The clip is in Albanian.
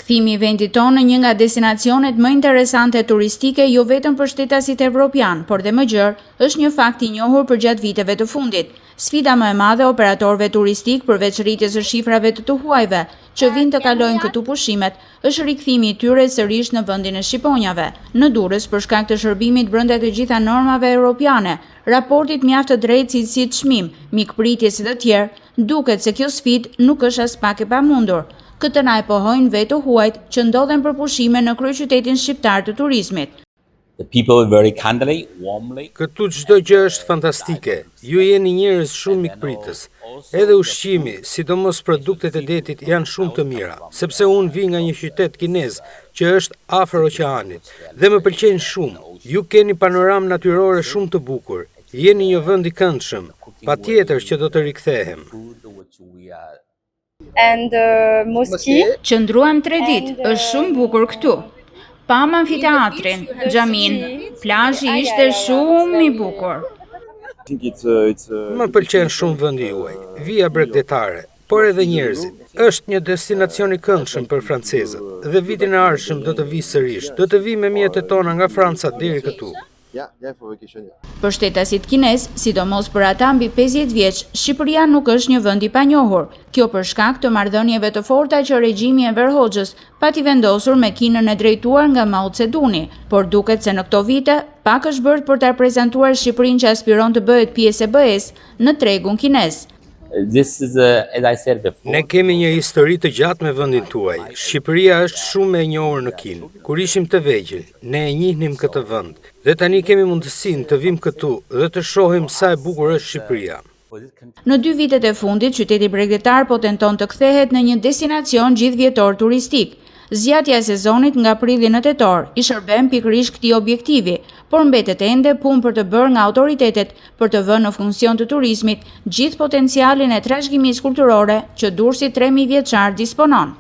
Kthimi i vendit tonë në një nga destinacionet më interesante turistike jo vetëm për shtetasit evropianë, por dhe më gjerë, është një fakt i njohur përgjatë viteve të fundit. Sfida më e madhe e operatorëve turistikë përveç rritjes së shifrave të të huajve që vijnë të kalojnë këtu pushimet, është rikthimi i tyre sërish në vendin e shqiponjave. Në Durrës, për shkak të shërbimit brenda të gjitha normave europiane, raportit mjaft të drejtë cilësi-çmim, mikpritjes e të tjerë, duket se kjo sfidë nuk është aspak e pamundur. Këtë na e pohojnë vetë të huajt që ndodhen për pushime në kryeqytetin shqiptar të turizmit. The people very kindly, warmly. Këtu çdo gjë është fantastike. Ju jeni njerëz shumë mikpritës. Edhe ushqimi, sidomos produktet e detit janë shumë të mira, sepse unë vi nga një qytet kinez që është afër oqeanit dhe më pëlqejnë shumë. Ju keni panoramë natyrore shumë të bukur. Jeni një vend i këndshëm. Patjetër që do të rikthehem. And uh, mosque. Qëndruam 3 ditë, është shumë bukur këtu. Pamë amfiteatrin, xhaminë, plazhi ishte shumë i bukur. Më pëlqen shumë vendi juaj, vija bregdetare, por edhe njerëzit. Është një destinacion i këndshëm për francezët dhe vitin e ardhshëm do të vi sërish. Do të vi me mjetet tona nga Franca deri këtu. Për shtetasit kinez, sidomos për ata mbi 50 vjeç, Shqipëria nuk është një vend i panjohur. Kjo për shkak të marrëdhënieve të forta që regjimi i Enver Hoxhës pati vendosur me Kinën e drejtuar nga Mao Zedong, por duket se në këto vite pak është bërë për ta prezantuar Shqipërinë që aspiron të bëhet pjesë e BE-s në tregun kinez. This is, a, as I said before, Ne kemi një histori të gjatë me vendin tuaj. Shqipëria është shumë e njohur në Kinë. Kur ishim të vegjël, ne e njihnim këtë vend dhe tani kemi mundësinë të vim këtu dhe të shohim sa e bukur është Shqipëria. for this country, Në dy vitet e fundit, qyteti bregdetar po tenton të kthehet në një destinacion gjithëvjetor turistik. Zgjatja e sezonit nga prilli në tetor i shërben pikërisht këtij objektivi, por mbetet ende punë për të bërë nga autoritetet për të vënë në funksion të turizmit gjithë potencialin e trashëgimisë kulturore që Durrësi 3000 vjeçar disponon.